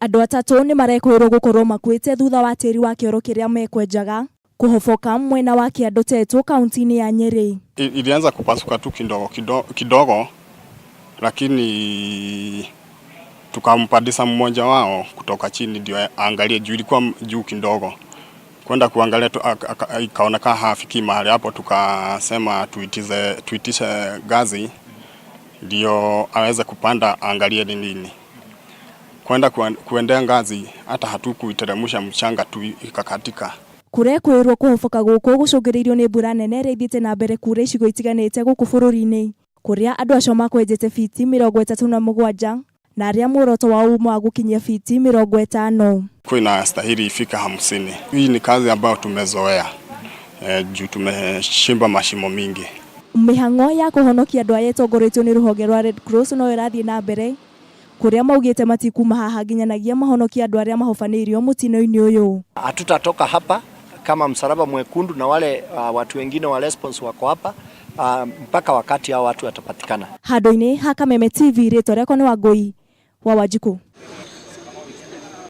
Andũ atatũ nĩ marekũĩrwo gũkorwo makuĩte thutha wa tĩri wa kĩoro kĩrĩa mekwenjaga kũhoboka mwena wa Kĩandũ Tetũ kaunti-inĩ ya Nyĩrĩ. Ilianza kupasuka tu kidogo kidogo, kidogo, lakini tukampandisha mmoja wao kutoka chini ndio aangalie juu, ilikuwa juu kidogo, kwenda kuangalia tu, ikaonekana hafiki mahali hapo, tukasema tuitishe ngazi ndio aweze kupanda aangalie ni nini. Kwenda kuendea ngazi hata hatukuiteremsha mchanga tu ikakatika. Kũrekwĩrwo kũhoboka gũkũ gũcũngĩrĩirio nĩ mbura nene ĩrĩa ĩthiĩte na mbere kura icigo itiganĩte gũkũ bũrũri-inĩ, kũrĩa andũ acio makwenjete fiti 37 na arĩa muoroto wao uma wa gũkinyia fiti 50. Kwa inastahili ifika 50. Hii ni kazi ambayo tumezoea juu tumeshimba mashimo mingi. Mĩhang'o ya kũhonokia andũ aya ĩtongoretio nĩ rũhonge rwa Red Cross no ĩrathiĩ na mbere, kũrĩa maugĩte matikuma haha nginyanagia mahonokie andũ arĩa mahobanĩirio mũtino-inĩ ũyũ. Hatutatoka hapa kama Msalaba Mwekundu na wale watu wengine wa response wako hapa mpaka wakati hao watu watapatikana. Handũ-inĩ ha Kameme TV, rĩtwa rĩakwa nĩ Wangũi wa Wanjikũ.